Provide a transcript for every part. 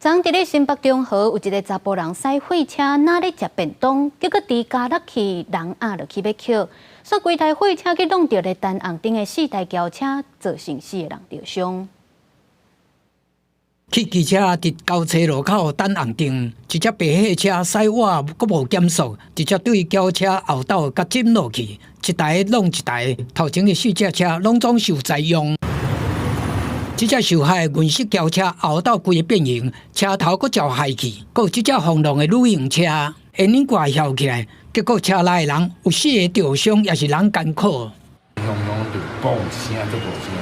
昨昏佇咧新北中和有一个查埔人駛貨車，若咧食便當，結果豬咬落去，人壓落去欲抾，煞規台貨車去挵著咧等紅燈的四台轎車，造成四个人著傷。汽機車佇交叉路口等紅燈，一隻白貨車駛倚閣無減速，直接對轎車後斗共浸落去，一台挵一台，頭前的四隻車攏總受災殃。這隻受害的銀色轎車後斗規个變形，車頭閣焦害去，閣有這隻紅龍的旅行車，引領蓋翹起來，結果車內的人有四個著傷，也是人艱苦。轟隆就嘣一聲，足大聲，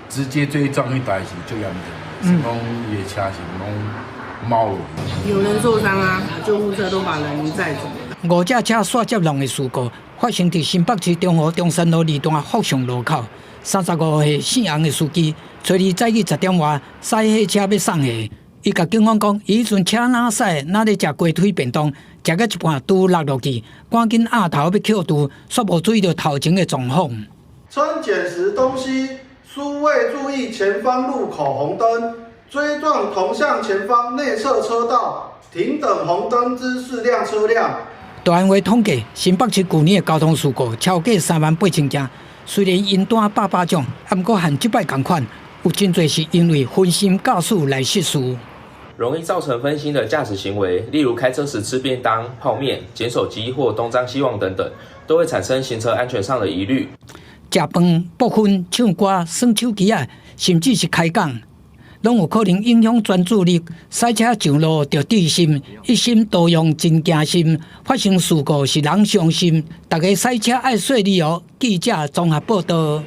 直接追撞彼台是足嚴重，是講伊的車是攏貓落去。有人受傷啊，救護車都把人載走。五隻車煞接挵的事故發生佇新北市中和中山路二段福祥路口。35歲姓洪的司機，初二早起10點外，駛貨車欲送貨。伊共警方講，伊彼陣車若駛，若咧食雞腿便當，食到一半豬落落去，趕緊壓頭欲抾豬，煞無注意著頭前的狀況。稱撿拾東西，疏未注意前方路口紅燈，追撞同向前方內側車道，停等紅燈之四輛車輛。大安會統計，新北市舊年的交通事故超過3萬8千件。雖然刑單百百種，毋過和這擺仝款，有真濟是因為分心駕駛來失事。容易造成分心的駕駛行為，例如開車時吃便當、泡麵、撿手機或東張西望等等，都會產生行車安全上的疑慮。食飯、撲薰、唱歌、耍手機仔，甚至是開講，攏有可能影響專注力。駛車上路著注心，一心多用真驚心。發生事故是人傷心，大家駛車愛細膩哦。記者綜合報道。